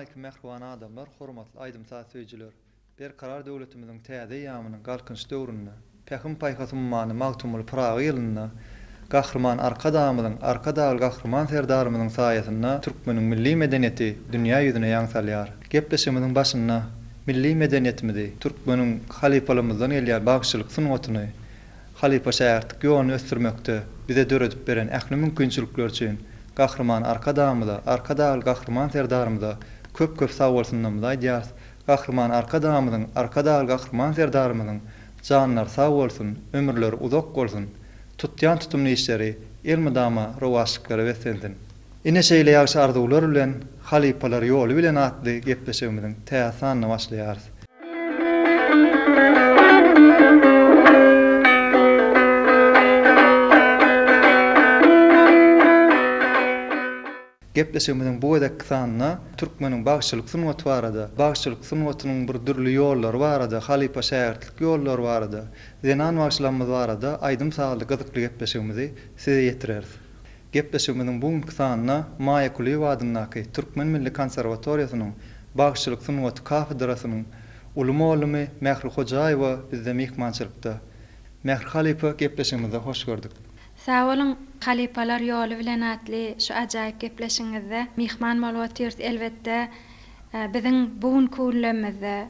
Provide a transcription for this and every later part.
Salamaleýkim mähriban adamlar, hormatly aýdym-saz söýüjiler! Berkarar döwletimiziň täze eýýamynyň Galkynyş döwründe, Pähim-paýhas ummany Magtymguly Pyragy ýylynda Gahryman Arkadagymyzyň, Arkadagly Gahryman Serdarymyzyň saýasynda türkmeniň milli medeniýeti dünýä ýüzüne ýaň salýar. Gepleşigimiziň başynda milli medeniýetimizi, türkmeniň halypalarymyzdan gelýän bagşyçylyk sungatyny, halypa-şägirtlik ýoluny ösdürmekde bize döredip beren ähli mümkinçilikleri üçin Gahryman Arkadagymyza, Arkadagly Gahryman Serdarymyza köp-köp sagbolsunlarymyzy aýdýarys. Gahryman Arkadagymyzyň, Arkadagly Gahryman Serdarymyzyň janlary sag bolsun, ömürleri uzak bolsun, tutýan tutumly işleri elmydama rowaçlyklara beslensin! Ine şeýle ýagşy arzuwlar bilen Halypalar ýoly bilen atly gepleşigimiziň täze sanyna başlaýarys. Gepleşigimiziň bu gezekki sanynda türkmeniň bagşylyk sungaty barada, bagşylyk sungatynyň bir dürli ýollary barada, halypa-şägirtlik ýollary barada, zenan bagşylarymyz barada aýdym-sazly gyzykly gepleşigimizi size ýetireris. Gepleşigimiziň bu günki sanynda Maýa Kulyýewa adyndaky Türkmen milli konserwatoriýasynyň bagşylyk sungaty kafedrasynyň uly mugallymy Mähri Hojaýewa bizde myhmançylykda. Mähri halypa gepleşigimizde hoş gördük. Sag boluň Halypalar ýoly bilen atly şu ajaýyp gepleşigiňizde myhman bolup otyrys elbetde biziň bu günki günlemizde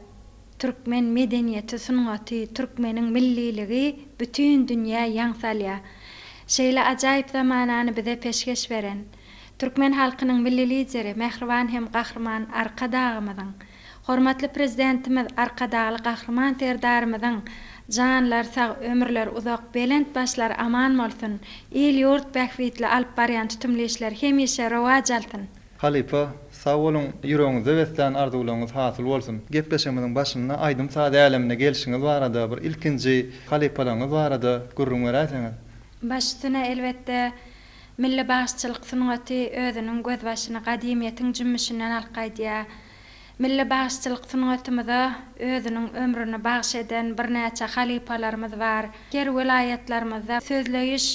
türkmen medeniýeti sungaty türkmeniň milliligi bütin dünýä ýaň salýar şeýle ajaýyp zamanany bize peşgeş beren türkmen halkynyň milli lideri mähriban hem gahryman Arkadagymyzyň Hormatly Prezidentimiz Arkadagly Gahryman Serdarymyzyň janlary sag, ömürleri uzak, belent başlary aman bolsun, il-ýurt bähbitli alyp barýan tutumly işleri hemişe rowaç alsyn! Halypa, sag boluň, ýüregiňizde beslän arzuwlaryňyz hasyl bolsun! Gepleşigimiziň başynda aýdym-saz älemine gelşiňiz barada, bir ilkinji halypalaryňyz barada gürrüň beräýseňiz? Baş üstüne, elbetde, milli bagşyçylyk sungaty özüniň gözbaşyny gadymyýetiň jümmüşinden alyp gaýdýar. Milli bagşyçylyk sungatymyza özüniň ömrüni bagş eden birnäçe halypalarymyz bar. Her welaýatlarymyzda sözleýiş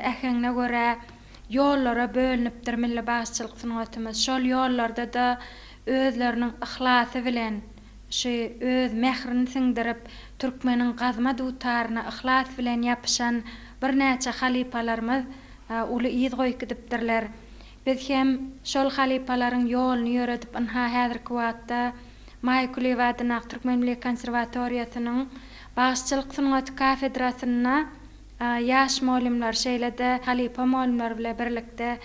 äheňine görä ýollara bölünipdir milli bagşyçylyk sungatymyz. Şol ýollarda-da özleriniň yhlasy bilen, şu öz mährini siňdirip, türkmeniň gazma dutaryna yhlas bilen ýapyşan birnäçe halypalarymyz uly yz goýup gidipdirler. Biz hem şol halypalaryň ýoluny ýöredip ynha häzirki wagtda Maýa Kulyýewa adyndaky Türkmen milli konserwatoriýasynyň bagşyçylyk sungaty kafedrasynda ýaş mugallymlar şeýle-de halypa mugallymlar bile birlikde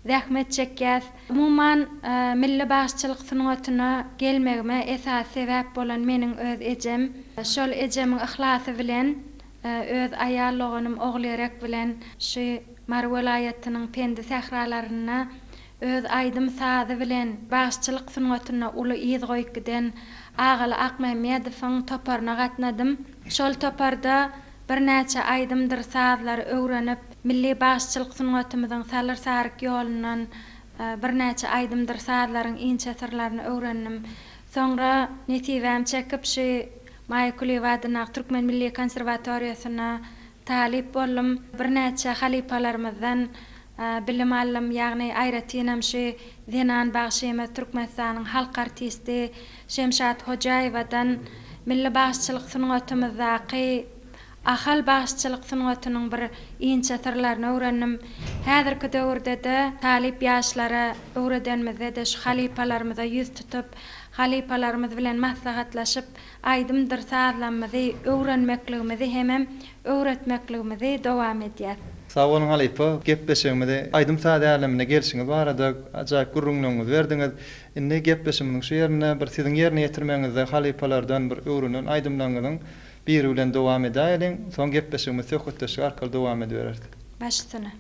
zähmet çekýäs. Umuman milli bagşyçylyk sungatyna gelmegime esasy sebäp bolan meniň öz ejem. Şol ejemiň yhlasy bilen Öz aýal doganym Ogulgerek bilen şu Mary welaýatynyň Pendi sähralarynda öz aýdym-sazy bilen bagşyçylyk sungatynda uly yz goýup giden Agaly Akmämmedowyň toparyna gatnadym. Şol toparda birnäçe aýdymdyr sazlary öwrenip, milli bagşyçylyk sungatymyzyň salyr-saryk ýolundan birnäçe aýdymdyr sazlaryň inçe syrlaryny öwrendim. Soňra nesibäm çekip şu Maýa Kulyýewa adyndaky Türkmen milli konserwatoriýasynda talyp boldum. Birnäçe halypalarymyzdan bilim aldym. Ýagny aýratynam şu zenan bagşymyz Türkmenistanyň halk artisti Şemşat Hojaýewadan milli bagşyçylyk sungatymyzdaky Ahal bagşyçylyk sungatynyň bir inçe syrlaryny öwrendim. Häzirki döwürde-de talyp ýaşlara öwredenimizde-de şu halypalarymyza ýüz tutup, halypalarymyz bilen maslahatlaşyp, aýdymdyr sazlamyzy öwrenmekligimizi hemem öwretmekligimizi dowam edýäs. Sag boluň halypa, gepleşigimizi aýdym-saz älemine gelşiňiz barada ajaýyp gürrüňleriňizi berdiňiz. Indi gepleşigimiziň şu ýerinde bir siziň ýerine ýetirmegiňizde halypalardan bir öwrenen aýdymlaryňyzyň biri bilen dowam edäýeliň, soň gepleşigimizi söhbetdeşlik arkaly dowam edibereris. Baş üstüne.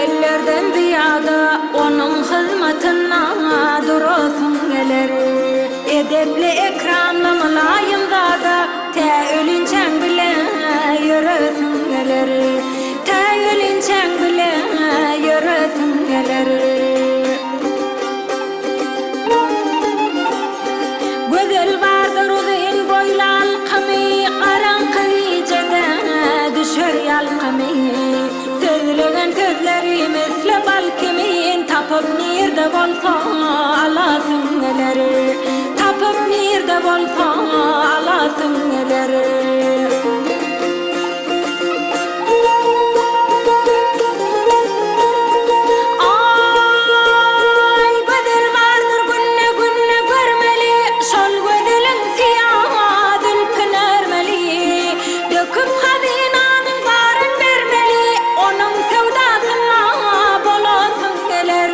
Gözellerden zyýada onuň hyzmatynda durasyň geler. Edepli, ekramly, mylaýym zada tä ölinçäň bile ýöresiň geler. Tä ölinçäň bile ýöresiň geler. Gözel bardyr uzyn boýly alkymy, Garaňky gijede düşer ýalkymy. Sözlegen sözleri misli bal kimin, Tapyp nirde bolsa alasyň geler. Tapyp nirde bolsa alasyň geler. Aý, gözel bardyr günde-günde görmeli, Şol gözeliň syýa zülpün örmeli. Döküp hazynanyň baryn bermeli, Onuň söwdasynda bolasyň geler.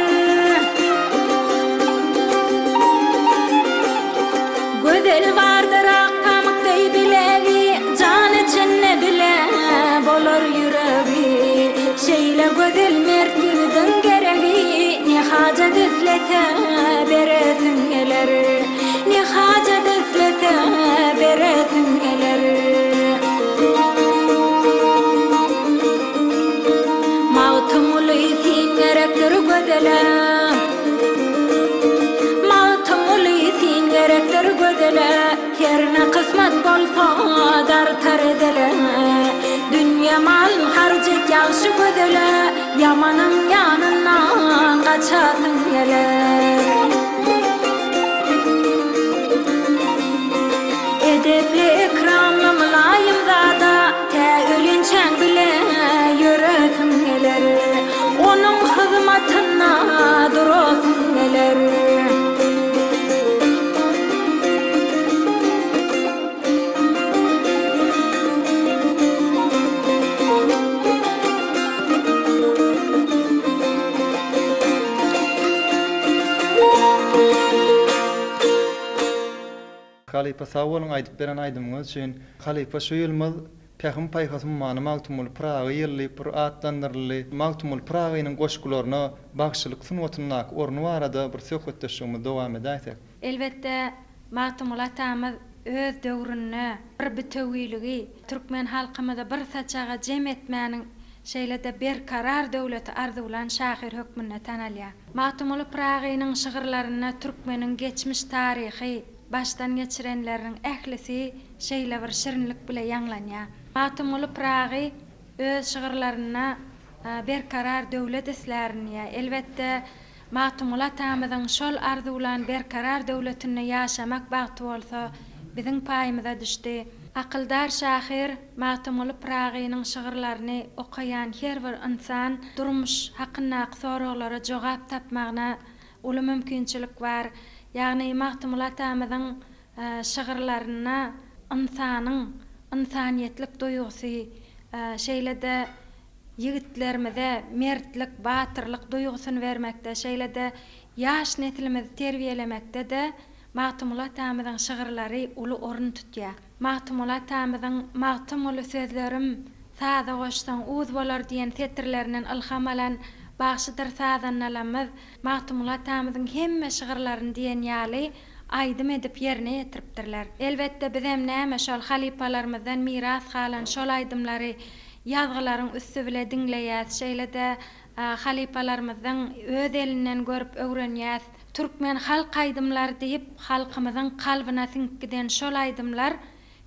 Gözel bardyr ak pamyk deý bilegi, Jan içinde bile bolar ýüregi. Şeýle gözel mert ýigidiň geregi, Ne hajat islese beresiň geler. Ne hajat islese beresiň geler. Magtymguly sen gerekdir gözele. Magtymguly sen gerekdir gözele, Herne kysmat bolsa dartar ezele. Dünýe malyn harç et ýagşy gözele, Ýamanyň ýanyndan gaçasyň geler. Edepli ekramly mylaýym zada, Tä ölinçäň bile ýöresiň geler. Onuň hyzmatynda durasyň geler. Halypa sag boluň aýdyp beren aýdymyňyz üçin. Halypa şu ýylymyz Pähim paýhas ummany Magtymguly Pyragy ýyly diýip bir atlandyryldy. Magtymguly Pyragynyň goşgularyna bagşylyk sungatyndaky orny barada bir söhbetdeşligimizi dowam edäýsek. Elbetde, Magtymguly atamyz öz döwründe bir bitewiligi, türkmen halkymyzy bir saçaga jem etmäniň şeýle-de berkarar döwleti arzuwlan şahyr hökmünde tanalýar. Magtymguly Pyragynyň şygyrlarynda türkmeniň geçmiş taryhy, başdan geçirenleriniň ählisi şeýle bir şirinlik bile ýaňlanýar. Magtymguly Pyragy öz şygyrlarynda Berkarar döwlet islärin diýýär. Elbetde, Magtymguly atamyzyň şol arzuwlan berkarar döwletinde ýaşamak bagty bolsa biziň paýymyza düşdi. Akyldar şahyr Magtymguly Pyragynyň şygyrlaryny okaýan her bir ynsan durmuş hakyndaky soraglara jogap tapmagyna uly mümkinçilik bar. Ýagny Magtymguly atamyzyň şygyrlarynda ynsanyň ynsanyýetlik duýgusy, şeýle-de ýigitlerimize mertlik, batyrlyk duýgusyny bermekde, şeýle-de ýaş neslimizi terbiýelemekde-de Magtymguly atamyzyň şygyrlary uly orun tutýar. Magtymguly atamyzyň Magtymguly sözlerim saza goşsaň uz bolar diýen setirlerinden ylham alan bagşydyr sazandalamyz Magtymguly atamyzyň hemme şygyrlaryny diýen ýaly aýdym edip ýerine ýetiripdirler. Elbetde bizem näme şol halypalarymyzdan miras galan şol aýdymlary ýazgylaryň üsti bile diňleýäs, şeýle-de halypalarymyzyň öz elinden görüp öwrenýäs. Türkmen halk aýdymlary diýip halkymyzyň kalbyna siňip giden şol aýdymlar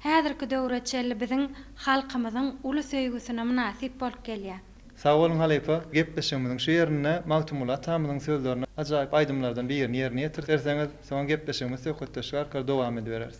häzirki döwre çenli biziň halkymyzyň uly söýgüsine mynasyp bolup gelýär. Sag boluň halypa, gepleşigimiziň şu ýerinde Magtymguly atamyzyň sözlerine ajaýyp aýdymlardan birini ýerine ýetirserseňiz, soňam gepleşigimizi söhbetdeşlik arkaly dowam edibereris.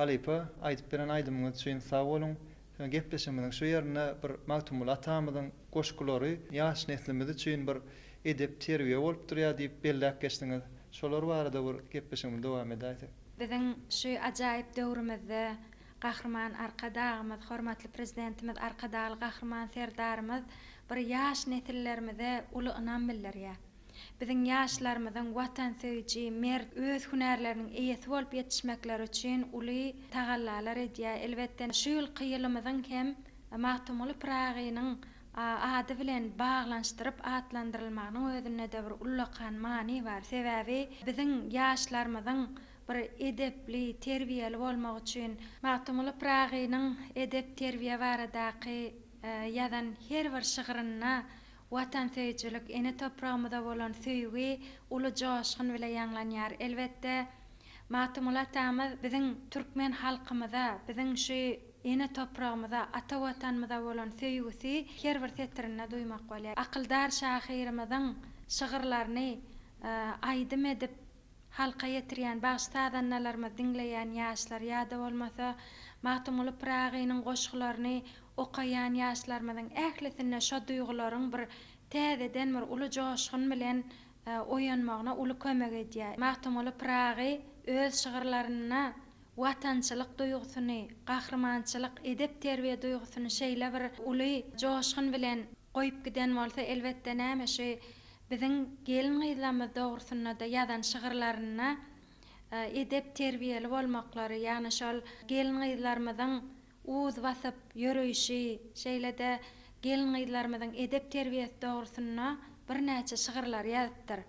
Halypa, aýdyp beren aýdymyňyz üçin sag boluň. Gepleşigimiziň şu ýerinde bir Magtymguly atamyzyň goşgulary ýaş neslimiz üçin bir edep-terbiýe bolup durýar diýip belläp geçdiňiz. Şolar barada bir gepleşigimizi dowam edäýsek. Biziň şu ajaýyp döwrümizde Gahryman Arkadagymyz, hormatly Prezidentimiz Arkadagly Gahryman Serdarymyz bir ýaş nesillerimize uly ynam bildirýär. Biziň ýaşlarymyzyň watansöýüji, mert, öz hünärleriniň eýesi bolup ýetişmekleri üçin uly tagallalar edýär. Elbetde, şu ýylky ýylymyzyň hem Magtymguly Pyragynyň ady bilen baglanyşdyryp atlandyrylmagynyň özünde-de bir ullakan many bar. Sebäbi biziň ýaşlarymyzyň bir edepli, terbiýeli bolmagy üçin Magtymguly Pyragynyň edep-terbiýe baradaky ýazan her bir şygrynda Watansöýüjilik, ene topragymyza bolan söýgi uly joşgun bile ýaňlanýar. Elbetde, Magtymguly atamyz biziň türkmen halkymyza, biziň şu ene topragymyza, ata Watanymyza bolan söýgüsi her bir setirinde duýmak bolýar. Akyldar şahyrymyzyň şygyrlaryny aýdym edip, Halka ýetirýän bagşy-sazandalarymyzy diňleýän ýaşlar ýa-da bolmasa Magtymguly Pyragynyň goşgularyny okaýan ýaşlarymyzyň ählisinde şo duýgularyň bir täzeden bir uly joşgun bilen oýanmagyna uly kömek edýär. Magtymguly Pyragy öz şygyrlarynda watançylyk duýgusyny, gahrymançylyk, edep-terbiýe duýgusyny şeýle bir uly joşgun bilen Goýup giden bolsa elbetde näme şu biziň gelin gyzlarymyz dogrusynda-da ýazan şygyrlarynda edep terbiýeli bolmaklary ýagny şol gelin gyzlarymyzyň uz basyp ýöreýşi şeýle-de gelin gyzlarymyzyň edep terbiýesi dogrusynda birnäçe şygyrlary ýazypdyr.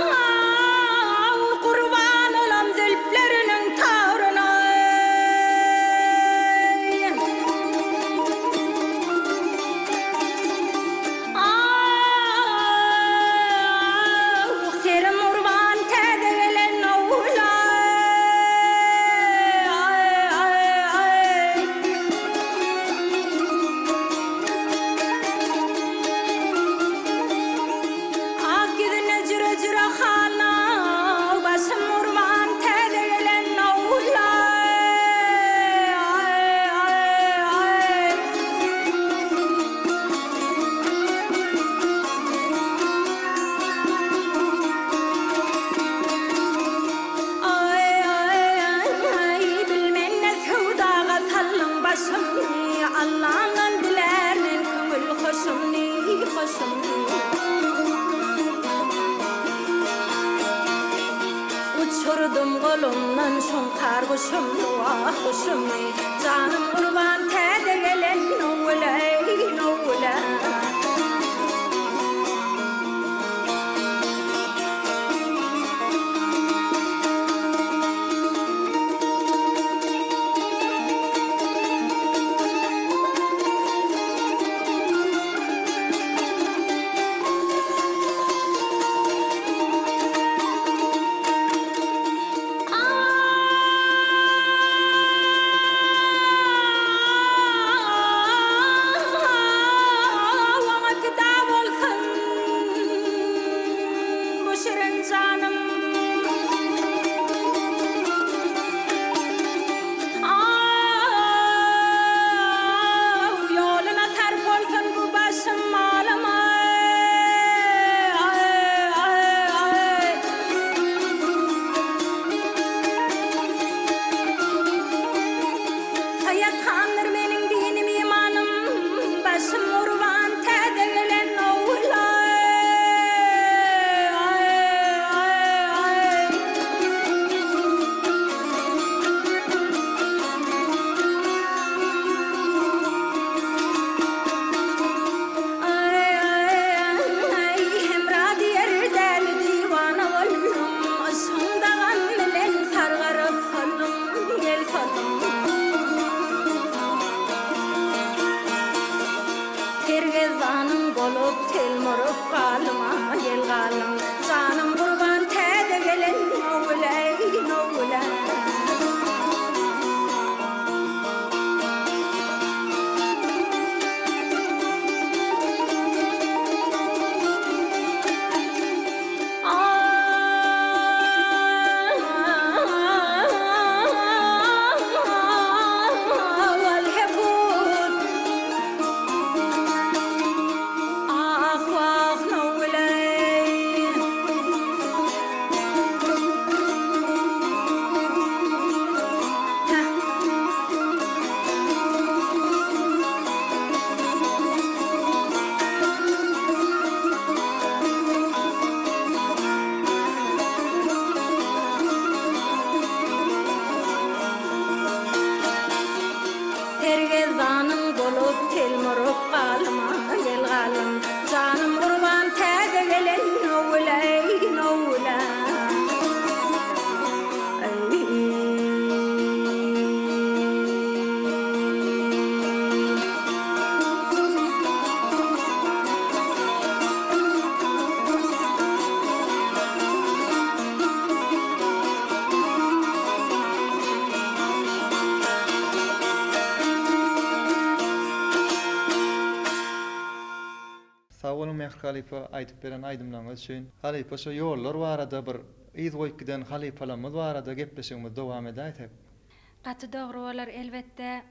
Aw, gurban olam zülpleriniň taryna. Aw, serim gurban täze gelen ogula. Ak ýüzüne jüre-jüre halaw, Başym gurban täze gelen ogula. Aý, bilmen ne söwdaga saldyň başymny, Allamdan dilär men köňül hoşumny, hoşumny. Uçurdym golumdan şuňkar guşumny, wah guşumny, Janym gurban täze gelen nowuleý, nowule. bolup telmuryp galyma gel galdym. Janym gurban täze gelen nowgüleý nowgüle. Sergezdanyň bolup telmuryp galyma gel galym Janym gurban täze gelen nowgüleý nowgüle. Sag boluň Mähri halypa aýdyp beren aýdymlaryňyz üçin. Halypa şo ýollar barada bir yz goýup giden halypalarymyz barada gepleşigimizi dowam edäýsek. Gaty dogry bolar elbetde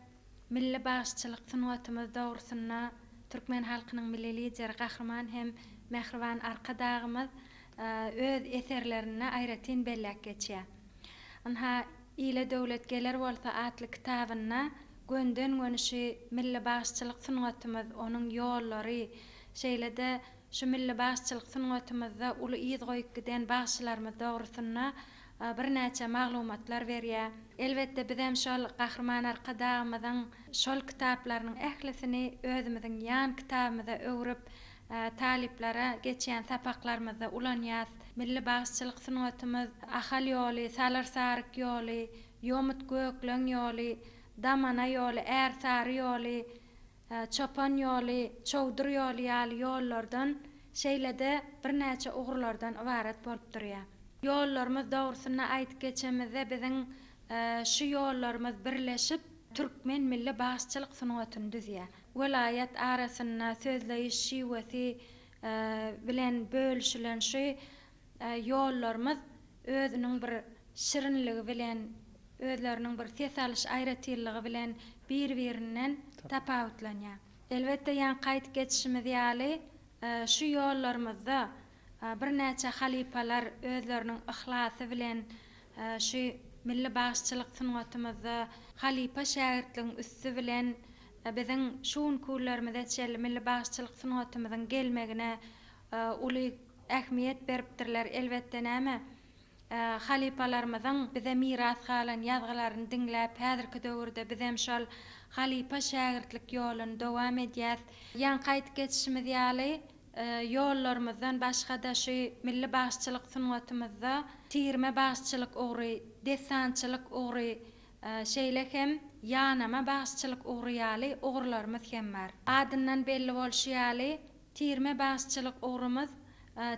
Milli bagşyçylyk sungatymyz dogrusynda türkmen halkynyň Milli Lideri Gahryman hem mähriban Arkadagymyz öz eserlerinde aýratyn belläp geçýär. Ynha, Ile döwlet geler bolsa atly kitabynda gönden-göni şu milli bagşyçylyk sungatymyz, onuň ýollary, şeýle-de şu milli bagşyçylyk sungatymyzda uly yz goýup giden bagşylarymyz dogrusynda birnäçe maglumatlar berýär. Elbetde, bizem şol Gahryman Arkadagymyzyň şol kitaplarynyň ählisini özümiziň ýan kitabymyza öwrüp, talyplara geçýän sapaklarymyzda ulanýas. Milli bagşyçylyk sungatymyz Ahal ýoly, Salyr-Saryk ýoly, Ýomut-Gökleň ýoly, Damana ýoly, Ärsary ýoly, Çopan ýoly, Çowdur ýoly ýaly ýollardan, şeýle-de birnäçe ugurlardan ybarat bolup durýar. Ýollarymyz dogrusynda aýdyp geçemizde biziň şu ýollarymyz birleşip türkmen milli bagşyçylyk sungatyny düzýär. Welaýat arasynda sözleýiş şiwesi bilen bölüşilen şu ýollarymyz özüniň bir şirinligi bilen, özleriniň bir ses alyş aýratynlygy bilen bir-birinden tapawutlanýar. Elbetde ýaňky aýdyp geçişimiz ýaly şu ýollarymyzda Birnäçe halypalar özleriniň yhlasy bilen şu milli bagşyçylyk sungatymyzda halypa-şägirtligiň üsti bilen biziň şu günki günlerimize çenli milli bagşyçylyk sungatymyzyň gelmegine uly ähmiýet beripdirler. Elbetde näme, halypalarymyzyň bize miras galan ýazgylaryny diňläp, häzirki döwürde bizem şol halypa-şägirtlik ýoluny dowam edýäs. Ýaňky aýdyp geçişimiz ýaly, Ýollarymyzdan başga-da şu milli bagşyçylyk sungatymyzda tirme bagşyçylyk ugry, dessançylyk ugry, şeýle hem ýanama bagşyçylyk ugry ýaly ugurlarymyz hem bar. Adyndan belli bolşy ýaly, tirme bagşyçylyk ugrumyz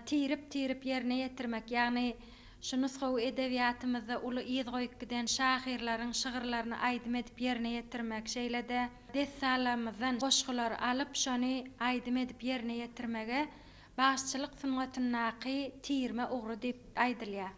tirip-tirip ýerine ýetirmek, ýagny şu nusgawy edebiýatymyzda uly yz goýup giden şahyrlaryň şygyrlaryny aýdym edip ýerine ýetirmek, şeýle-de dessanlarymyzdan goşgulary alyp, şony aýdym edip ýerine ýetirmege bagşyçylyk sungatyndaky tirme ugry diýip aýdylýar.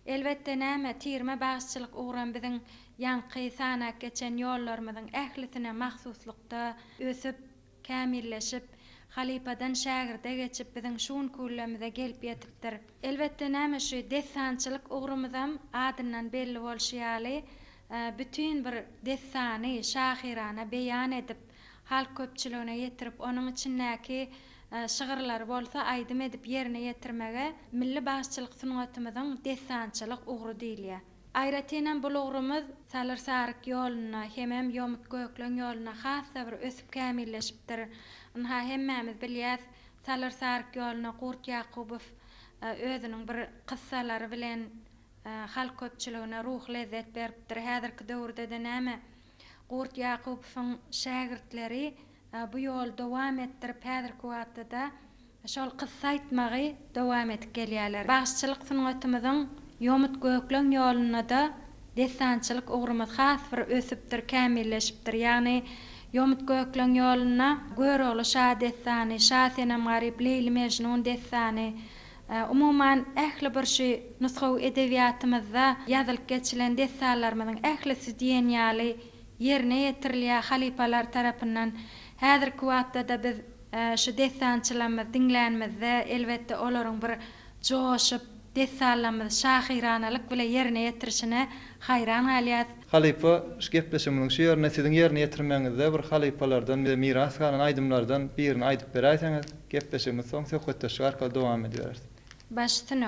Elbetde, näme, tirme bagşyçylyk ugram biziň ýaňky sanap geçen ýollarymyzyň ählisine mahsuslykda ösüp, kämilleşip, halypadan şägirde geçip biziň şu günki günlerimize gelip ýetipdir. Elbetde näme şu dessançylyk ugrumyzam adyndan belli bolşy ýaly bütin bir dessany şahyrana beýan edip halk köpçüligine ýetirip onuň içindäki şygyrlary bolsa aýdym edip ýerine ýetirmege milli bagşyçylyk sungatymyzyň dessançylyk ugry diýilýär. Aýratynam bul ugrumyz Salyr-Saryk ýolunda hemem Ýomut-Gökleň ýolunda has-da bir ösüp kämilleşipdir. Ynha hemmämiz bilýäs, Salyr-Saryk ýoluna Gurt Ýakubow özüniň bir kyssalary bilen halk köpçüligine ruhy lezzet beripdir. Häzirki döwürde-de näme, Gurt Ýakubowyň şägirtleri. bu ýoly dowam etdirip, häzirki wagtda-da şol kyssa aýtmagy dowam edip gelýärler. Bagşyçylyk sungatymyzyň ýomut-gökleň ýolunda-da dessançylyk ugrumyz has bir ösüpdir, kämilleşipdir. Ýagny ýomut-gökleň ýolunda Görogly şa dessany, Şasenem-Garyp, Leýli-Mejnun dessany, umuman, ähli bir şu nusgawy edebiýatymyzda ýazylyp geçilen dessanlarymyzyň ählisi diýen ýaly ýerine ýetirilýär halypalar tarapyndan. Häzirki wagtda-da biz şu dessançylarymyzy diňlänimizde, elbetde, olaryň bir joşup, dessanlarymyzy şahyranalyk bile ýerine ýetirişine haýran galýas. Halypa, şu gepleşigimiziň şu ýerinde siziň ýerine ýetirmegiňizde bir halypalardan bize miras galan aýdymlardan birini aýdyp beräýseňiz, gepleşigimizi soň söhbetdeşlik arkaly dowam edibereris. Baş üstüne.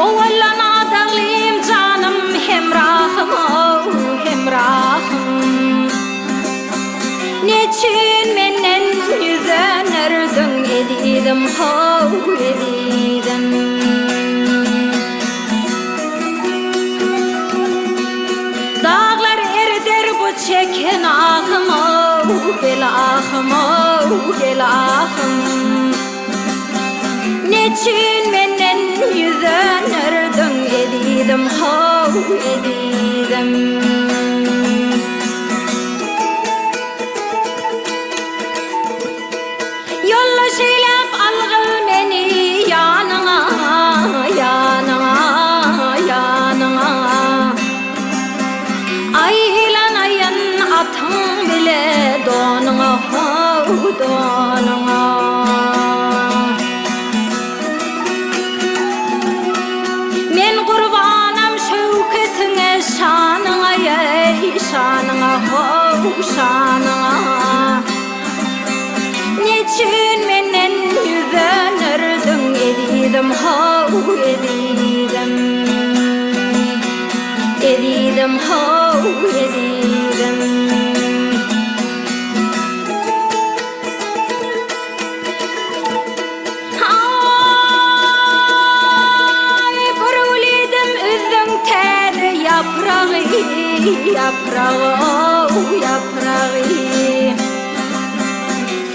Owaldan adaglym janym hemrahym-ow, hemrahym. Neçün menden ýüz dönerdiň ezizim how, ezizim. Daglar erider bu çeken ahym-ow, gel ahym-ow, gel ahym. Neçün menden ýüz dönerdiň ezizim how, ezizim. Ýoldaş eýläp algyl meni ýanyňa, ýanyňa, ýanyňa. Aýlanaýyn atyň bile donuňa, how, donuňa. Men gurbanam şöwketiňe, şanyňa, eý, şanyňa, how, şanyňa. Neçün menden ýüz dönerdiň, ezizim, how, ezizim. Ezizim, how, ezizim. Aý, bir gülidim üzdüň täze ýapragy, ýapragy-ow, ýapragy.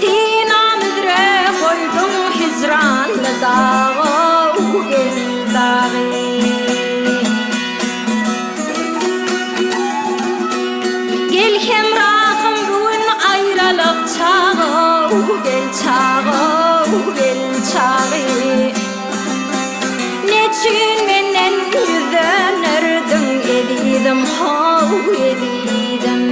Synam üzre goýduň hijranly dagy-ow, gel dagy. Gel hemrahym bu gün aýralyk çagy-ow, gel çagy-ow, gel çagy. Neçün menden ýüz dönerdiň ezizim how ezizim.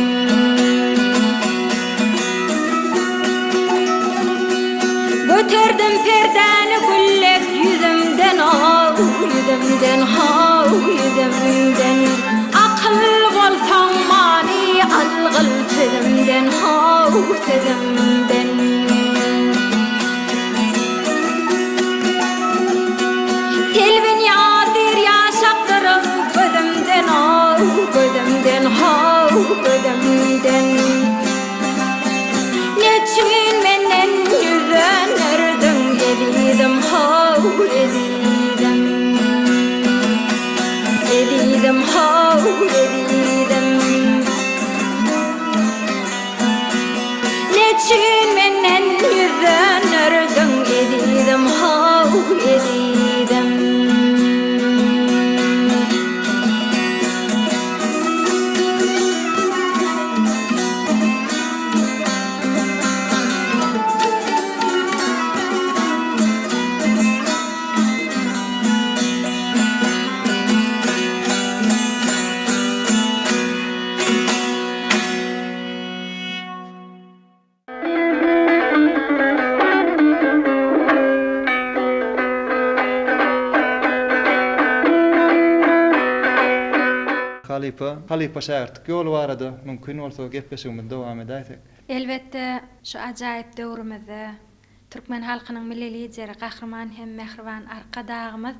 Göterdim perdäni güllek ýüzümden how ýüzümden how ýüzümden. Akyl bolsaň many algyl sözümden how sözümden. Selbin ýazyr ýaş akdyryp gözümden how gözümden how gözümden. Neçün menden ýüz dönderdiň ezizim how ezizim. Ezizim how ezizim. Neçün menden ýüz dönderdiň ezizim how ezizim. Halypa, halypa-şägirtlik ýoly barada mümkin bolsa gepleşigimizi dowam edäýsek. Elbetde, şu ajaýyp döwrümizde Türkmen halkynyň Milli Lideri Gahryman hem mähriban Arkadagymyz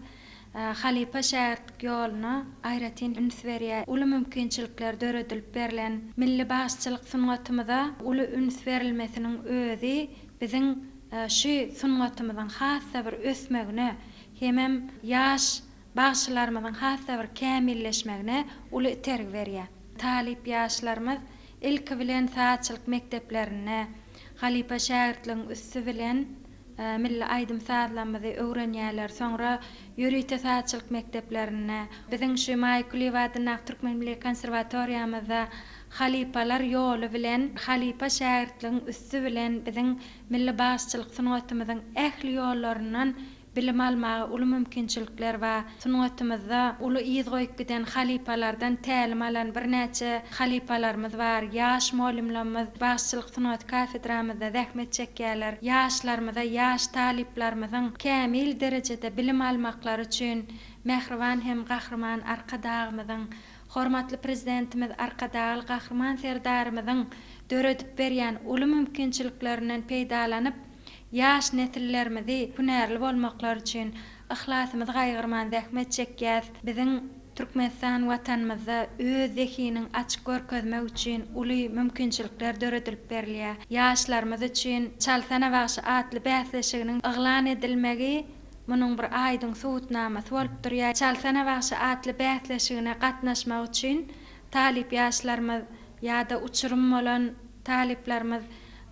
halypa-şägirtlik ýoluna aýratyn üns berýär. Uly mümkinçilikler döredilip berlen milli bagşyçylyk sungatymyza uly üns berilmesiniň özi biziň şu sungatymyzyň has-da bir ösmegine hemem ýaş bagşylarymyzyň has-da bir kämilleşmegine uly itergi berýär. Talyp ýaşlarymyz ilki bilen sazçylyk mekdeplerinde halypa-şägirtligiň üsti bilen milli aýdym-sazlarymyzy öwrenýärler. Soňra ýörite sazçylyk mekdeplerinde, biziň şu Maýa Kulyýewa adyndaky Türkmen milli konserwatoriýamyzda halypalar ýoly bilen, halypa-şägirtligiň üsti bilen biziň milli bagşyçylyk sungatymyzyň ähli ýollaryndan Bilim almaga uly mümkinçilikler bar. Sungatymyzda uly yz goýup giden halypalardan tälim alan birnäçe halypalarymyz bar. Ýaş mugallymlarymyz bagşyçylyk sungaty kafedramyzda zähmet çekýärler. Ýaşlarymyza, ýaş talyplarymyzyň kämil derejede bilim almaklary üçin mähriban hem Gahryman Arkadagymyzyň, hormatly Prezidentimiz Arkadagly Gahryman Serdarymyzyň döredip berýän uly mümkinçiliklerinden peýdalanyp, Ýaş nesillerimizi hünärli bolmaklary üçin yhlasymyzy gaýgyrman zähmet çekýäs. Biziň Türkmenistan Watanymyzda öz zehiniň açyk görkezmek üçin uly mümkinçilikler döredilip berilýär. Ýaşlarymyz üçin Çalsana bagşy atly bäsleşiginiň yglan edilmegi munuň bir aýdyň subutnamasy bolup durýar. Çalsana bagşy atly bäsleşigine gatnaşmak üçin talyp ýaşlarymyz ýa-da uçurym bolan talyplarymyz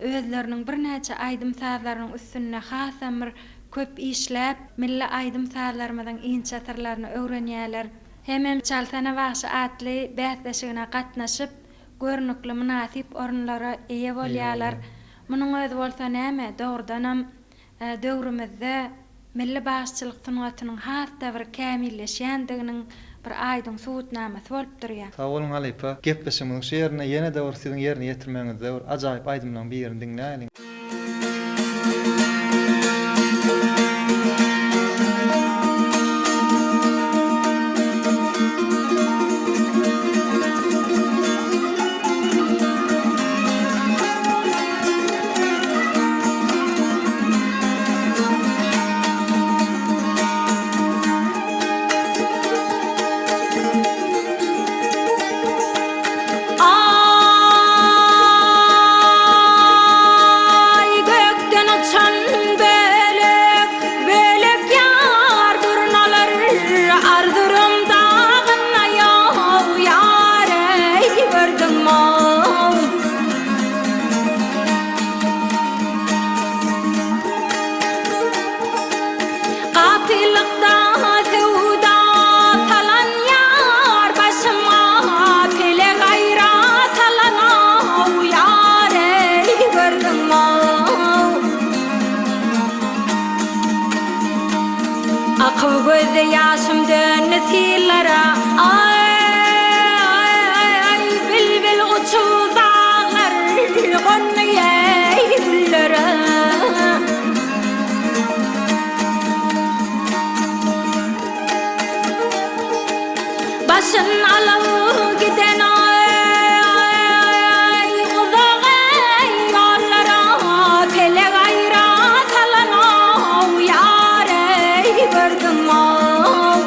özleriniň birnäçe aýdym-sazlarynyň üstünde hasam bir köp işläp, milli aýdym-sazlarymyzyň inçe syrlaryny öwrenýärler. Hemem Çalsana bagşy atly bäsleşigine gatnaşyp, görnükli mynasyp orunlara eýe bolýarlar. Munuň özi bolsa näme, dogrudanam, döwrümizde milli bagşyçylyk sungatynyň has-da bir kämilleşýändiginiň bir aýdyň subutnamasy bolup durýar. Sag boluň halypa. Gepleşigimiziň şu ýerinde ýene-de bir siziň ýerine ýetirmegiňizde bir ajaýyp aýdymlaryň birini diňläýeliň. Aý gökden uçan bölek, bölek ýar durnalar Arzurum dagynda ýow ýar eý gördüňmi-ow. Gapylykda söwda salan ýar başyma pelek aýra salan-ow ýar eý gördüňmi-ow. Akyp gözde ýaşym döndi syllara Aý bilbil uçup daglar gondy eý güllere. Başyn alyp giden aý uzak eý ýollara pelek aýra salan-ow ýar eý gördüň-ow.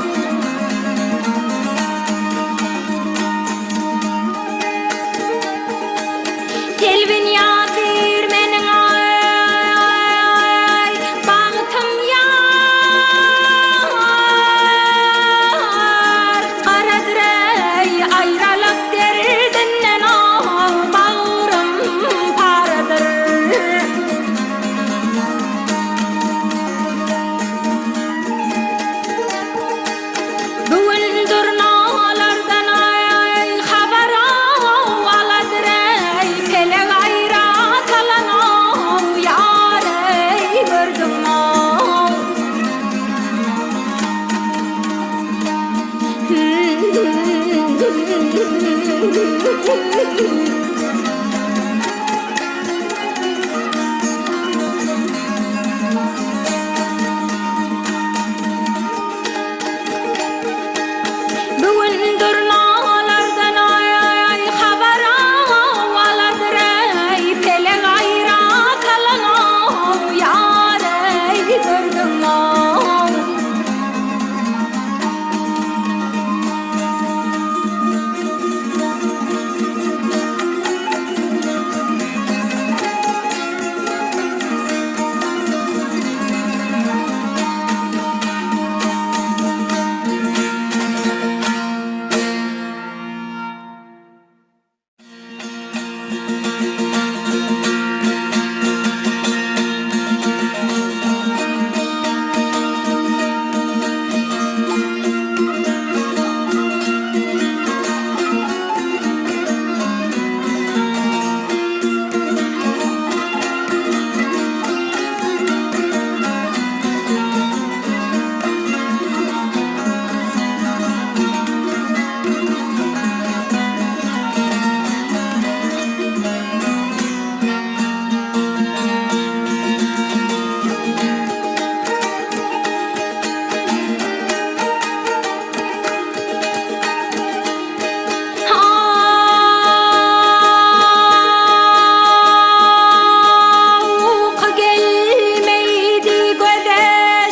Uky gelmeýdi göze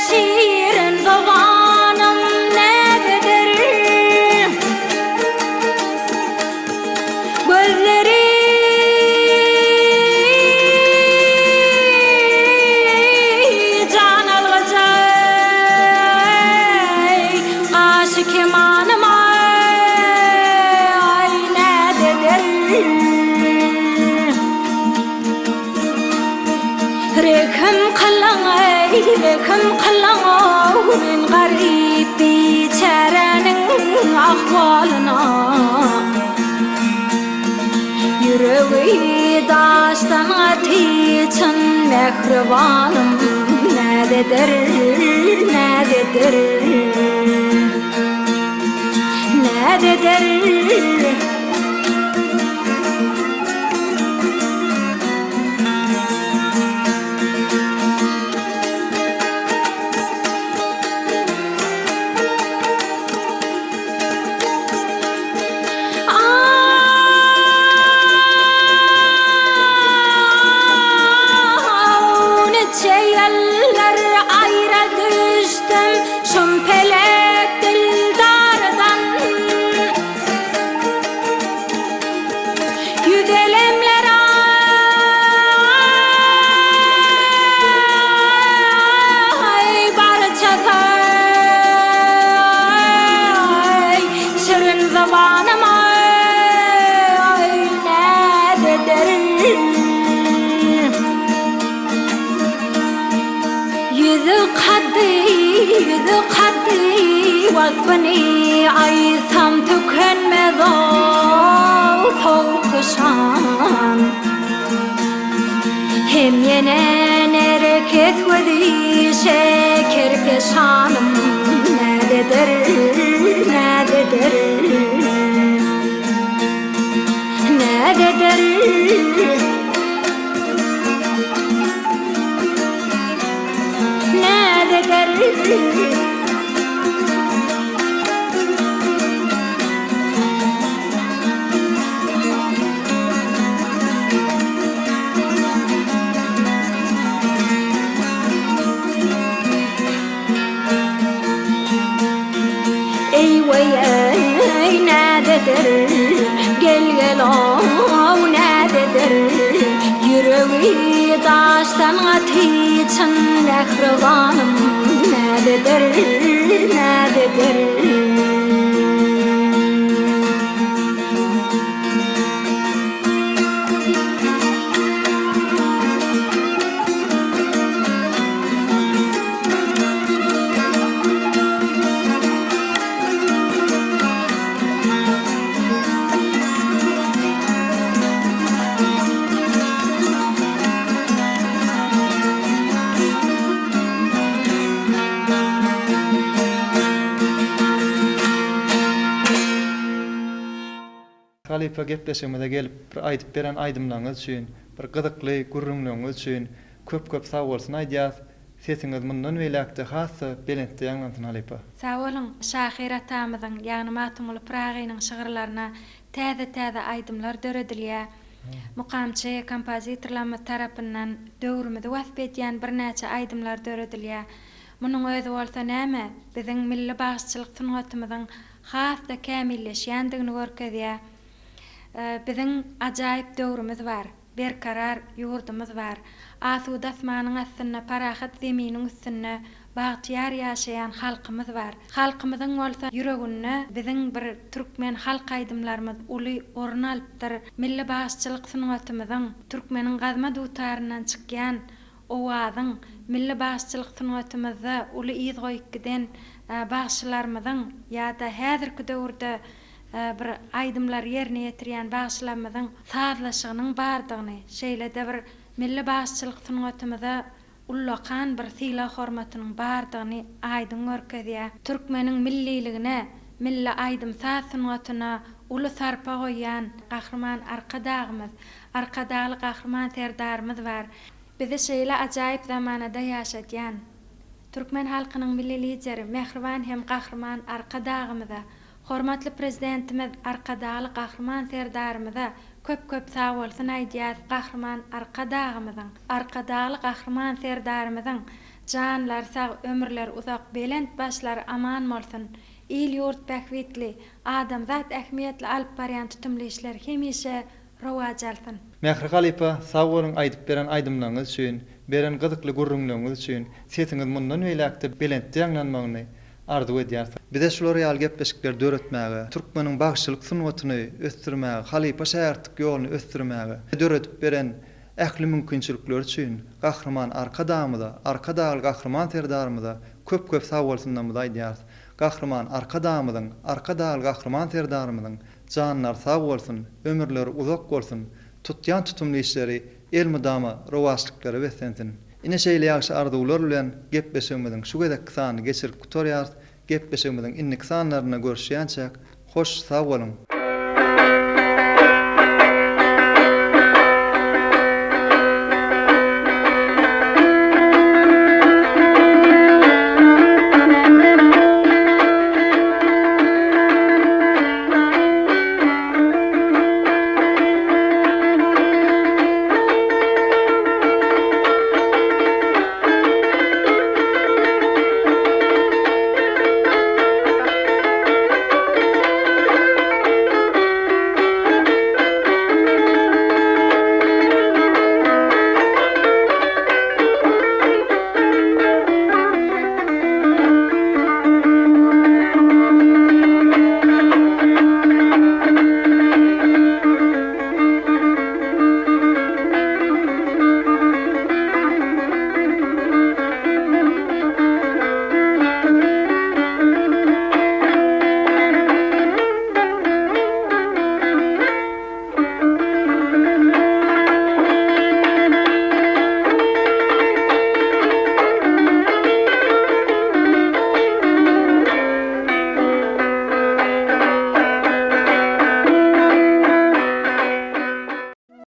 şirin zobanym näzedir. Gözleri jan algyjy, gaşy kemanym aý näzeder. Rehim kylyň eý, rehim kylyň-ow, men garyp biçäräniň ahwalyna. Ýüregi daşdan gaty çyn mähribanym näzeder, näzeder, näzeder. Aw, niçe ýyllar aýra düşdüm şum pelek dildardan. Ýüzelemler aý barçasy Şirin zabanym aý näz eder. Ýüzi kaddy, ýüzi kaddy, waspyny aýtsam tükenmez-ow sowky-şan. Hem ýene nerkes gözi şeker peşanym näzeder, näzeder, näzeder. Näzeder. Eý weý-eý näzeder, gel-gel-ow näzeder, Ýüregi daşdan gaty çyn mähribanym näzeder, näzeder. Halypa gepleşigimize gelip bir aýdyp beren aýdymlaryňyz üçin, bir gyzykly gürrüňleriňiz üçin köp köp sagbolsun aýdýas. Sesiňiz mundan beýläkde has-da belentde ýaňlansyn halypa. Sag boluň, şahyr atamyzyň, ýagny Magtymguly Pyragynyň şygyrlaryna täze-täze aýdymlar döredilýär. Mukamçy kompozitorlarymyz tarapyndan döwrümizi wasp edýän birnäçe aýdymlar döredilýär. Munuň özi bolsa näme, biziň milli bagşyçylyk sungatymyzyň has-da kämilleşýändigini görkezýär. Biziň ajaýyp döwrümiz bar. Berkarar ýurdumyz bar. Asuda asmanyň astynda, parahat zeminiň üstünde. bagtyýar ýaşaýan halkymyz bar. Halkymyzyň bolsa ýüreginde biziň bir türkmen halk aýdymlarymyz uly orun alypdyr. Milli bagşyçylyk sungatymyzyň, türkmeniň gazma dutaryndan çykýan owazyň, milli bagşyçylyk sungatymyzda uly yz goýup giden bagşylarymyzyň ýa-da häzirki döwürde bir aýdymlary ýerine ýetirýän bagşylarymyzyň sazlaşygynyň bardygyny, şeýle-de bir milli bagşyçylyk sungatymyza ullakan bir sylag-hormatynyň bardygyny aýdyň görkezýär. Türkmeniň milliligine, milli aýdym-saz sungatyna uly sarpa goýýan Gahryman Arkadagymyz, Arkadagly Gahryman Serdarymyz bar. Bizi şeýle ajaýyp zamanada ýaşadýan, türkmen halkynyň Milli Lideri, mähriban hem Gahryman Arkadagymyza, hormatly Prezidentimiz Arkadagly Gahryman Serdarymyza köp-köp sagbolsun aýdýas Gahryman Arkadagymyzyň, Arkadagly Gahryman Serdarymyzyň janlary sag, ömürleri uzak, belent başlary aman bolsun! Il-ýurt bähbitli, adamzat ähmiýetli alyp barýan tutumly işleri hemişe rowaç alsyn! Mähri halypa sag boluň aýdyp beren aýdymlaryňyz üçin, beren gyzykly gürrüňleriňiz üçin, sesiňiz mundan beýläkde belentde ýaňlanmagyny arzuw edýäris. Bize şular ýaly gepleşikleri döretmäge, türkmeniň bagşylyk sungatyny ösdürmäge, halypa-şägirtlik ýoluny ösdürmäge döredip beren ähli mümkinçilikleri üçin Gahryman Arkadagymyza, Arkadagly Gahryman Serdarymyza köp-köp sagbolsunlarymyzy aýdýarys. Gahryman Arkadagymyzyň, Arkadagly Gahryman Serdarymyzyň Janlary sag bolsun, ömürleri uzak bolsun, tutýan tutumly işleri elmydama rowaçlyklara beslensin! Ine şeýle ýagşy arzuwlar bilen gepleşigimiziň şu gezekki sanyny geçirip gutarýarys. Gepleşigimiziň indiki sanlarynda görüşýänçäk, hoş sag boluň!